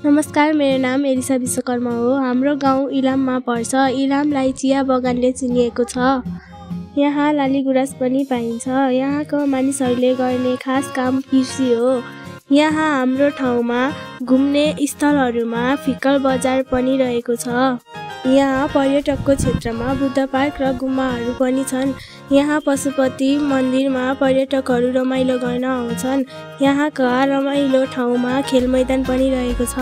नमस्कार, मेरो नाम एलिसा विश्वकर्मा हो। हाम्रो गाउँ इलाममा पर्छ। इलामलाई चिया बगानले चिनिएको छ। यहाँ लालीगुराँस पनि पाइन्छ। यहाँको मानिसहरूले गर्ने खास काम कृषि हो। यहाँ हाम्रो ठाउँमा घुम्ने स्थलहरूमा फिक्कल बजार पनि रहेको छ। यहाँ पर्यटकको क्षेत्रमा बुद्ध पार्क र गुम्बाहरू पनि छन्। यहाँ पशुपति मन्दिरमा पर्यटकहरू रमाइलो गर्न आउँछन्। यहाँका रमाइलो ठाउँमा खेल मैदान पनि रहेको छ।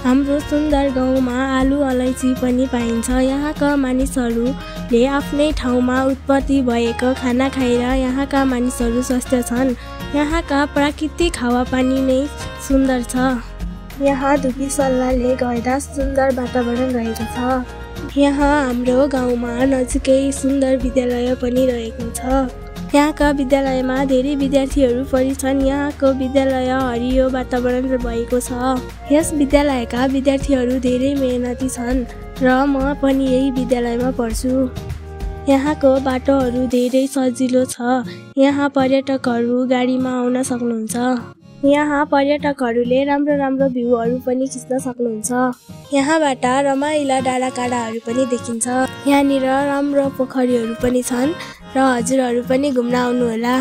हाम्रो सुन्दर गाउँमा आलु अलैँची पनि पाइन्छ। यहाँका मानिसहरूले आफ्नै ठाउँमा उत्पत्ति भएको खाना खाएर यहाँका मानिसहरू स्वस्थ छन्। यहाँका प्राकृतिक हावापानी नै सुन्दर छ। यहाँ धुपी सल्लाहले गर्दा सुन्दर वातावरण रहेको छ। यहाँ हाम्रो गाउँमा नजिकै सुन्दर विद्यालय पनि रहेको छ। यहाँका विद्यालयमा धेरै विद्यार्थीहरू पढ्छन्। यहाँको विद्यालय हरियो वातावरण भएको छ। यस विद्यालयका विद्यार्थीहरू धेरै मेहनती छन् र म पनि यही विद्यालयमा पढ्छु। यहाँको बाटोहरू धेरै सजिलो छ। यहाँ पर्यटकहरू गाडीमा आउन सक्नुहुन्छ। यहाँ पर्यटकहरूले राम्रो भ्यूहरू पनि खिच्न सक्नुहुन्छ। यहाँबाट रमाइला डाँडाकाँडाहरू पनि देखिन्छ। यहाँनिर राम्रो पोखरीहरू पनि छन् र हजुरहरू पनि घुम्न आउनुहोला।